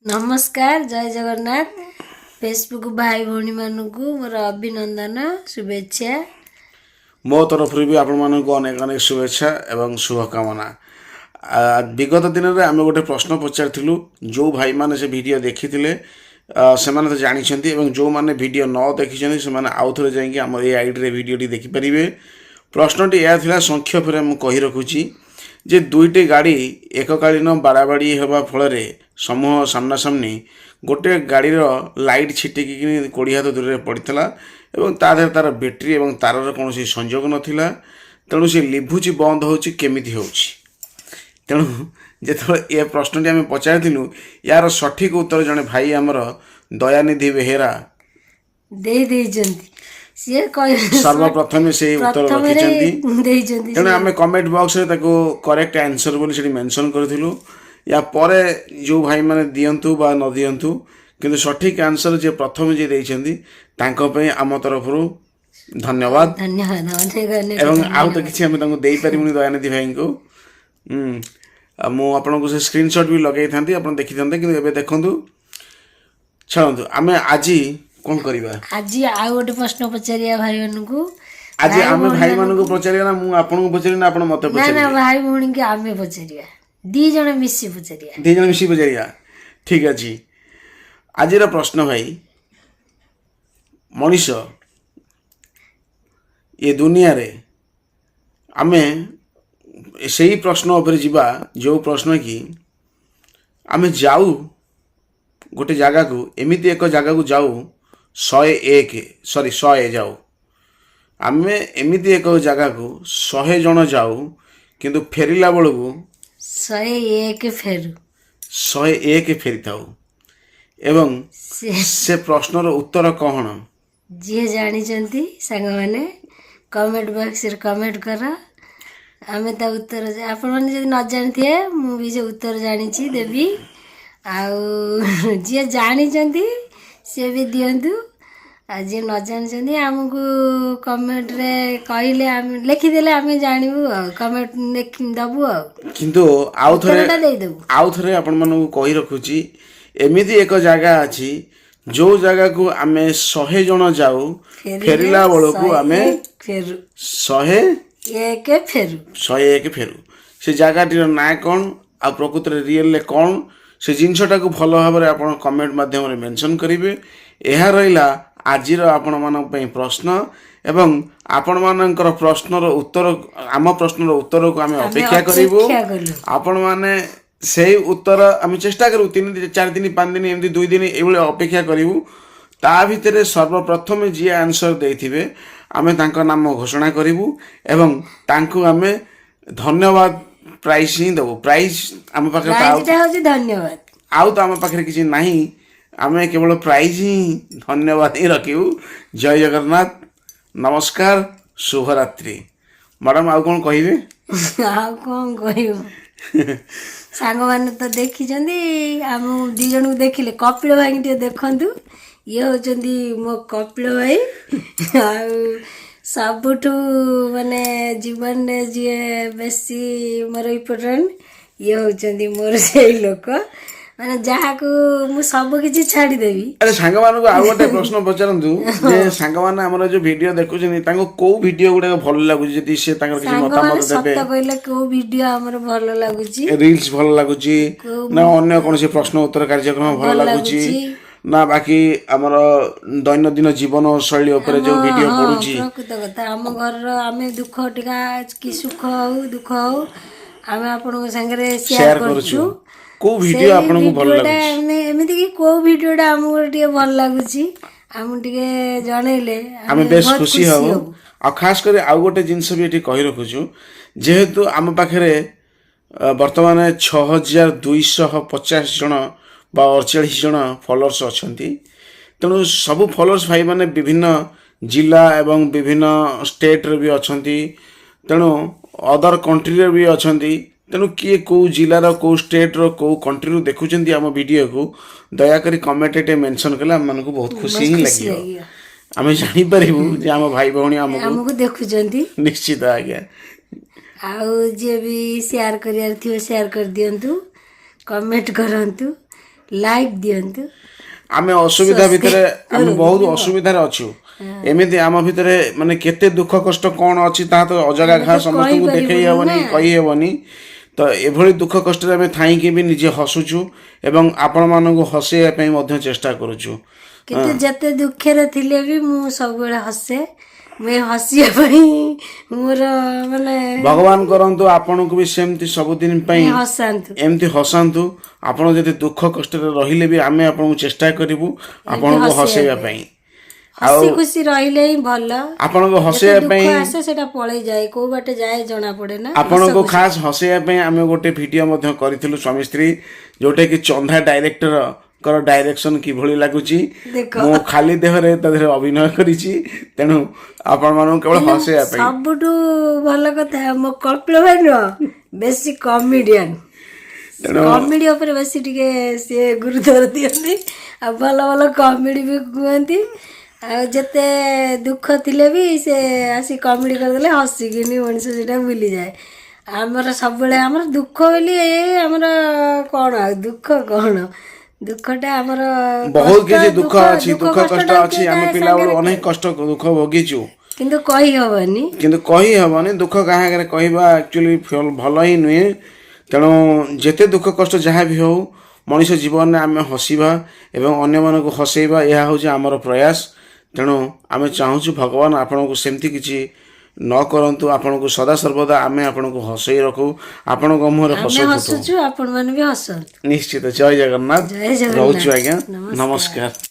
ନମସ୍କାର, ଜୟ ଜଗନ୍ନାଥ। ଫେସବୁକ୍ ଭାଇ ଭଉଣୀମାନଙ୍କୁ ମୋର ଅଭିନନ୍ଦନ, ଶୁଭେଚ୍ଛା। ମୋ ତରଫରୁ ବି ଆପଣମାନଙ୍କୁ ଅନେକ ଅନେକ ଶୁଭେଚ୍ଛା ଏବଂ ଶୁଭକାମନା। ବିଗତ ଦିନରେ ଆମେ ଗୋଟେ ପ୍ରଶ୍ନ ପଚାରିଥିଲୁ। ଯେଉଁ ଭାଇମାନେ ସେ ଭିଡ଼ିଓ ଦେଖିଥିଲେ, ସେମାନେ ତ ଜାଣିଛନ୍ତି ଏବଂ ଯେଉଁମାନେ ଭିଡ଼ିଓ ନ ଦେଖିଛନ୍ତି, ସେମାନେ ଆଉ ଥରେ ଯାଇକି ଆମର ଏଇ ଆଇଡ଼ିରେ ଭିଡ଼ିଓଟି ଦେଖିପାରିବେ। ପ୍ରଶ୍ନଟି ଏହା ଥିଲା, ସଂକ୍ଷେପରେ ମୁଁ କହି ରଖୁଛି ଯେ ଦୁଇଟି ଗାଡ଼ି ଏକକାଳୀନ ବାଡ଼ାବାଡ଼ି ହେବା ଫଳରେ ସମୂହ ସାମ୍ନାସାମ୍ନି ଗୋଟେ ଗାଡ଼ିର ଲାଇଟ୍ ଛିଟିକିକି 20 ହାତ ଦୂରରେ ପଡ଼ିଥିଲା ଏବଂ ତା ଦେହରେ ତା'ର ବ୍ୟାଟେରୀ ଏବଂ ତାରର କୌଣସି ସଂଯୋଗ ନଥିଲା। ତେଣୁ ସେ ଲିଭୁଛି, ବନ୍ଦ ହେଉଛି, କେମିତି ହେଉଛି? ତେଣୁ ଯେତେବେଳେ ଏ ପ୍ରଶ୍ନଟି ଆମେ ପଚାରିଥିଲୁ, ୟାର ସଠିକ୍ ଉତ୍ତର ଜଣେ ଭାଇ ଆମର ଦୟାନିଧି ବେହେରା ଦେଇ ଦେଇଛନ୍ତି। ସିଏ କହି ସର୍ବପ୍ରଥମେ ସେଇ ଉତ୍ତର ପ୍ରଥମରେ ରଖିଛନ୍ତି। ଦେଇଛନ୍ତି। ତେଣୁ ଆମେ କମେଣ୍ଟ ବକ୍ସରେ ତାକୁ କରେକ୍ଟ ଆନ୍ସର ବୋଲି ସେଠି ମେନସନ୍ କରିଥିଲୁ। ୟା ପରେ ଯେଉଁ ଭାଇମାନେ ଦିଅନ୍ତୁ ବା ନ ଦିଅନ୍ତୁ, କିନ୍ତୁ ସଠିକ୍ ଆନ୍ସର ଯିଏ ପ୍ରଥମେ ଯିଏ ଦେଇଛନ୍ତି, ତାଙ୍କ ପାଇଁ ଆମ ତରଫରୁ ଧନ୍ୟବାଦ। ଧନ୍ୟବାଦ, ଅନେକ ଅନେକ ଏବଂ ଆଉ ତ ଧନ୍ୟବାଦ। କିଛି ଆମେ ତାଙ୍କୁ ଦେଇପାରିବୁନି ଦୟାନିଧି ଭାଇଙ୍କୁ। ଆଉ ମୁଁ ଆପଣଙ୍କୁ ସେ ସ୍କ୍ରିନସଟ୍ ବି ଲଗେଇଥାନ୍ତି, ଆପଣ ଦେଖିଥାନ୍ତେ, କିନ୍ତୁ ଏବେ ଦେଖନ୍ତୁ, ଛାଡ଼ନ୍ତୁ। ଆମେ ଆଜି କ'ଣ କରିବା? ଆଜି ଆଉ ଗୋଟେ ପ୍ରଶ୍ନ ପଚାରିବା ଭାଇମାନଙ୍କୁ। ଆଜି ଭାଇ ଆମେ ଭାଇମାନଙ୍କୁ ଭଉଣୀମାନଙ୍କୁ ପଚାରିବା ନା ମୁଁ ଆପଣଙ୍କୁ ପଚାରିବି ନା ଆପଣ ମୋତେ ନା ନା, ପଚାରିବେ? ଭାଇ ଭଉଣୀକି ଆମେ ପଚାରିବା, ଦି ଜଣ ମିଶି ପଚାରିବା। ଦି ଜଣ ମିଶିକି ପଚାରିବା, ଠିକ୍ ଅଛି। ଆଜିର ପ୍ରଶ୍ନ ଭାଇ, ମଣିଷ ଏ ଦୁନିଆରେ ଆମେ ସେଇ ପ୍ରଶ୍ନ ଉପରେ ଯିବା, ଯେଉଁ ପ୍ରଶ୍ନ କି ଆମେ ଯାଉ ଗୋଟେ ଜାଗାକୁ, ଏମିତି ଏକ ଜାଗାକୁ ଯାଉ 101, ସରି, 100 ଯାଉ। ଆମେ ଏମିତି ଏକ ଜାଗାକୁ 100 ଜଣ ଯାଉ, କିନ୍ତୁ ଫେରିଲା ବେଳକୁ 101 ଫେରୁ। 101 ଫେରିଥାଉ ଏବଂ ସେ ସେ ପ୍ରଶ୍ନର ଉତ୍ତର କ'ଣ? ଯିଏ ଜାଣିଛନ୍ତି ସାଙ୍ଗମାନେ, କମେଣ୍ଟ ବକ୍ସରେ କମେଣ୍ଟ କର। ଆମେ ତା ଉତ୍ତର, ଆପଣମାନେ ଯଦି ନ ଜାଣିଥିବେ, ମୁଁ ବି ସେ ଉତ୍ତର ଜାଣିଛି, ଦେବି। ଆଉ ଯିଏ ଜାଣିଛନ୍ତି ସିଏ ବି ଦିଅନ୍ତୁ। ଆଉ ଯିଏ ନ ଜାଣିଛନ୍ତି, ଆମକୁ କମେଣ୍ଟରେ କହିଲେ, ଆମେ ଲେଖିଦେଲେ ଆମେ ଜାଣିବୁ ଆଉ କମେଣ୍ଟ ଲେଖି ଦେବୁ ଆଉ କିନ୍ତୁ ଆଉ ଥରେ ଉତ୍ତରଟା ଦେଇଦେବୁ। ଆଉ ଥରେ ଆପଣମାନଙ୍କୁ କହି ରଖୁଛି, ଏମିତି ଏକ ଜାଗା ଅଛି, ଯେଉଁ ଜାଗାକୁ ଆମେ 100 ଜଣ ଯାଉ, ଫେରିଲେ ଫେରିଲା ବେଳକୁ ଶହେ ଆମେ ଏକ ଫେରୁ। 100 ଏକ ଫେରୁ। 101 ଫେରୁ। ସେ ଜାଗାଟିର ନାଁ କ'ଣ ଆଉ ପ୍ରକୃତରେ ରିଏଲରେ କ'ଣ ସେ ଜିନିଷଟାକୁ ଭଲ ଭାବରେ ଆପଣ କମେଣ୍ଟ ମାଧ୍ୟମରେ ମେନସନ୍ କରିବେ। ଏହା ରହିଲା ଆଜିର ଆପଣମାନଙ୍କ ପାଇଁ ପ୍ରଶ୍ନ ଏବଂ ଆପଣମାନଙ୍କର ପ୍ରଶ୍ନର ଉତ୍ତର, ଆମ ପ୍ରଶ୍ନର ଉତ୍ତରକୁ ଆମେ ଆମେ ଅପେକ୍ଷା କରିବୁ। ଅପେକ୍ଷା କଲୁ। ଆପଣମାନେ ସେଇ ଉତ୍ତର ଆମେ ଚେଷ୍ଟା କରିବୁ 3 ଦିନ, 4 ଦିନ, 5 ଦିନ, ଏମିତି 2 ଦିନ ଏଇଭଳି ଅପେକ୍ଷା କରିବୁ। ତା ଭିତରେ ସର୍ବପ୍ରଥମେ ଯିଏ ଆନ୍ସର ଦେଇଥିବେ, ଆମେ ତାଙ୍କ ନାମ ଘୋଷଣା କରିବୁ ଏବଂ ତାଙ୍କୁ ଆମେ ଧନ୍ୟବାଦ ପ୍ରାଇଜ୍ ହିଁ ଦେବୁ। ପ୍ରାଇଜ୍ ଆମ ପାଖରେ ତ ଆଉ ପ୍ରାଇଜଟା ହେଉଛି ଧନ୍ୟବାଦ। ଆଉ ତ ଆମ ପାଖରେ କିଛି ନାହିଁ। ଆମେ କେବଳ ପ୍ରାଇଜ୍ ହିଁ, ଧନ୍ୟବାଦ ହିଁ ରଖିବୁ। ଜୟ ଜଗନ୍ନାଥ, ନମସ୍କାର, ଶୁଭରାତ୍ରି। ମ୍ୟାଡ଼ାମ୍, ଆଉ କ'ଣ କହିବେ? ଆଉ କ'ଣ କହିବୁ? ସାଙ୍ଗମାନେ ତ ଦେଖିଛନ୍ତି ଆମ ଦି ଜଣଙ୍କୁ, ଦେଖିଲେ କପିଳ ଭାଇଙ୍କୁ ଟିକେ ଦେଖନ୍ତୁ। ଇଏ ହେଉଛନ୍ତି ମୋ କପିଳ ଭାଇ। ଆଉ ସବୁଠୁ ମାନେ ଜୀବନରେ ଯିଏ ବେଶୀ ମୋର ଇମ୍ପୋର୍ଟାଣ୍ଟ, ଇଏ ହେଉଛନ୍ତି ମୋର ସେଇ ଲୋକ, ମାନେ ଯାହାକୁ ମୁଁ ସବୁ କିଛି ଛାଡ଼ିଦେବି। ଆରେ, ସାଙ୍ଗମାନଙ୍କୁ ଆଉ ଗୋଟେ ପ୍ରଶ୍ନ ପଚାରନ୍ତୁ ଯେ ସାଙ୍ଗମାନେ ଆମର ଯୋଉ ଭିଡିଓ ଦେଖୁଛନ୍ତି, ତାଙ୍କୁ କୋଉ ଭିଡିଓ ଗୁଡାକ ଭଲ ଲାଗୁଛି, ଯଦି ସେ ତାଙ୍କର କିଛି ସାଙ୍ଗମାନେ ମତାମତ ଦେବେ। ସତ କହିଲେ, କୋଉ ଭିଡିଓ ଆମର ଭଲ ଲାଗୁଛି? ରିଲ୍ସ ଭଲ ଲାଗୁଛି କୋଉ ନା ଅନ୍ୟ କୌଣସି ପ୍ରଶ୍ନ ଉତ୍ତର କାର୍ଯ୍ୟକ୍ରମ ଭଲ ଭଲ ଲାଗୁଛି ଲାଗୁଛି? ନା ବାକି ଆମର ଦୈନନ୍ଦିନ ଜୀବନ ଶୈଳୀ ଉପରେ ଯୋଉ ଭିଡିଓ ପଡୁଛି? ପ୍ରକୃତ କଥା, ଆମ ଘରର ଆମେ ଦୁଃଖ ଟିକା କି ସୁଖ ହଉ, ଦୁଃଖ ହଉ, ଆମେ ଆପଣଙ୍କ ସାଙ୍ଗରେ ସେୟାର ସେୟାର କରୁଛୁ। କରୁଛୁ। କୋଉ ଭିଡିଓ ସେଇ ଆପଣଙ୍କୁ ଭଲ ଭିଡିଓଟା ଲାଗୁଛି? ମାନେ ଏମିତି କି କୋଉ ଭିଡିଓଟା ଆମକୁ ଟିକେ ଭଲ ଲାଗୁଛି, ଆମକୁ ଟିକେ ଜଣେଇଲେ ଆମେ ବେଶ ବହୁତ ଖୁସି ହବୁ। ଆଉ ଖାସ କରି ଆଉ ଗୋଟେ ଜିନିଷ ବି ଏଠି କହି ରଖୁଛୁ, ଯେହେତୁ ଆମ ପାଖରେ ବର୍ତ୍ତମାନ 6250 ଜଣ ବା 48 ଜଣ ଫଲୋଅର୍ସ ଅଛନ୍ତି। ତେଣୁ ସବୁ ଫଲୋଅର୍ସ ଭାଇମାନେ ବିଭିନ୍ନ ଜିଲ୍ଲା ଏବଂ ବିଭିନ୍ନ ଷ୍ଟେଟ୍ରେ ବି ଅଛନ୍ତି, ତେଣୁ ଅଦର କଣ୍ଟ୍ରିରେ ବି ଅଛନ୍ତି। ତେଣୁ କିଏ କେଉଁ ଜିଲ୍ଲାର, କେଉଁ ଷ୍ଟେଟ୍ର, କେଉଁ କଣ୍ଟ୍ରିରୁ ଦେଖୁଛନ୍ତି ଆମ ଭିଡ଼ିଓକୁ, ଦୟାକରି କମେଣ୍ଟ ଟିକେ ମେନସନ୍ କଲେ ଆମମାନଙ୍କୁ ବହୁତ ଖୁସି ହିଁ ଖୁସି ଲାଗିବ। ଲାଗିବ। ଆମେ ଜାଣିପାରିବୁ ଯେ ଆମ ଭାଇ ଭଉଣୀ ଆମକୁ ଆମକୁ ଦେଖୁଛନ୍ତି। ନିଶ୍ଚିତ ଆଜ୍ଞା। ଆଉ ଯିଏ ବି ସେୟାର କରିବାର ଥିବ, ସେୟାର କରିଦିଅନ୍ତୁ, କମେଣ୍ଟ କରନ୍ତୁ, ଲାଇକ୍ ଦିଅନ୍ତୁ। ଆମେ ଅସୁବିଧା ଭିତରେ, ଆମେ ବହୁତ ଅସୁବିଧାରେ ଅଛୁ। ଏମିତି ଆମ ଭିତରେ ମାନେ କେତେ ଦୁଃଖ କଷ୍ଟ କ'ଣ ଅଛି, ତାହା ତ ଅଜଗା ଘା, ସମସ୍ତଙ୍କୁ ଦେଖେଇ ହେବନି, କହି ହେବନି। ତ ଏଭଳି ଦୁଃଖ କଷ୍ଟରେ ଆମେ ଥାଇକି ବି ନିଜେ ହସୁଛୁ ଏବଂ ଆପଣମାନଙ୍କୁ ହସେଇବା ପାଇଁ ମଧ୍ୟ ଚେଷ୍ଟା କରୁଛୁ। କିନ୍ତୁ ଯେତେ ଦୁଃଖରେ ଥିଲେ ବି ମୁଁ ସବୁବେଳେ ହସେ। ମୁଁ ଏ ହସିବା ପାଇଁ ମୋର ମାନେ ଭଗବାନ କରନ୍ତୁ ଆପଣଙ୍କୁ ବି ସେମିତି ସବୁଦିନ ପାଇଁ ହସାନ୍ତୁ। ଏମିତି ହସାନ୍ତୁ। ଆପଣ ଯଦି ଦୁଃଖ କଷ୍ଟରେ ରହିଲେ ବି ଆମେ ଆପଣଙ୍କୁ ଚେଷ୍ଟା କରିବୁ ଆପଣଙ୍କୁ ହସେଇବା ପାଇଁ। ହସି ଖୁସି ରହିଲେ ହିଁ ଭଲ। ଆପଣଙ୍କୁ ହସେଇବା ଦୁଃଖ ପାଇଁ ଆସେ, ସେଟା ପଳେଇ ଯାଏ, କୋଉ ବାଟେ ଯାଏ ଜଣା ପଡେ ନା। ଆପଣଙ୍କୁ ଖାସ୍ ହସେଇବା ପାଇଁ ଆମେ ଗୋଟେ ଭିଡ଼ିଓ ମଧ୍ୟ କରିଥିଲୁ ସ୍ୱାମୀ ସ୍ତ୍ରୀ, ଯୋଉଟାକି ଚନ୍ଦା ଡାଇରେକ୍ଟରଙ୍କର ଡାଇରେକ୍ସନ କିଭଳି ଲାଗୁଛି। ଦେଖ। ମୁଁ ଖାଲି ଦେହରେ ତା ଦେହରେ ଅଭିନୟ କରିଛି। ତେଣୁ ଆପଣମାନଙ୍କୁ କେବଳ ହସେଇବା ପାଇଁ। ସବୁଠୁ ଭଲ କଥା, ମୋ କପିଳ ଭାଇ ନୁହଁ ବେଶୀ କମେଡିଆନ। ତେଣୁ କମେଡି ଉପରେ ବେଶୀ ଟିକେ ସିଏ ଗୁରୁତ୍ୱ ଦିଅନ୍ତି ଆଉ ଭଲ ଭଲ କମେଡି ବି କୁହନ୍ତି। ଆଉ ଯେତେ ଦୁଃଖ ଥିଲେ ବି ସେ ଆସି କମେଡି କରିଦେଲେ ହସିକିନି ମଣିଷ ସେଇଟା ଭୁଲିଯାଏ। ଆମର ସବୁବେଳେ ଆମର ଦୁଃଖ ବୋଲି ଏ ଆମର କ'ଣ ଆଉ ଦୁଃଖ କ'ଣ, ଦୁଃଖଟା ଆମର ବହୁତ କଷ୍ଟ, କିଛି ଦୁଃଖ ଅଛି, ଦୁଃଖ କଷ୍ଟ କଷ୍ଟଟାକୁ ଅଛି। କିଏ ଆମେ କାହା ପିଲାବେଳୁ ସାଙ୍ଗରେ ଅନେକ କଷ୍ଟ ଦୁଃଖ ଭୋଗିଛୁ। କିନ୍ତୁ କହିହବନି। କିନ୍ତୁ କହି ହେବନି। ଦୁଃଖ କାହା ଆଗରେ କହିବା ଆକ୍ଚୁଆଲି ଭଲ ହିଁ ନୁହେଁ। ତେଣୁ ଯେତେ ଦୁଃଖ କଷ୍ଟ ଯାହା ବି ହେଉ, ମଣିଷ ଜୀବନରେ ଆମେ ହସିବା ଏବଂ ଅନ୍ୟମାନଙ୍କୁ ହସେଇବା, ଏହା ହେଉଛି ଆମର ପ୍ରୟାସ। ତେଣୁ ଆମେ ଚାହୁଁଛୁ ଭଗବାନ ଆପଣଙ୍କୁ ସେମିତି କିଛି ନ କରନ୍ତୁ, ଆପଣଙ୍କୁ ସଦାସର୍ବଦା ଆମେ ଆପଣଙ୍କୁ ହସେଇ ରଖୁ, ଆପଣଙ୍କ ମୁହଁରେ ହସ ଆମେ ଫୁଟୁ। ହସୁଛୁ, ଆପଣମାନେ ବି ହସନ୍ତୁ। ନିଶ୍ଚିତ। ଜୟ ଜଗନ୍ନାଥ। ଜୟ ଜଗନ୍ନାଥ। ରହୁଛୁ ଆଜ୍ଞା। ନମସ୍କାର। ନମସ୍କାର।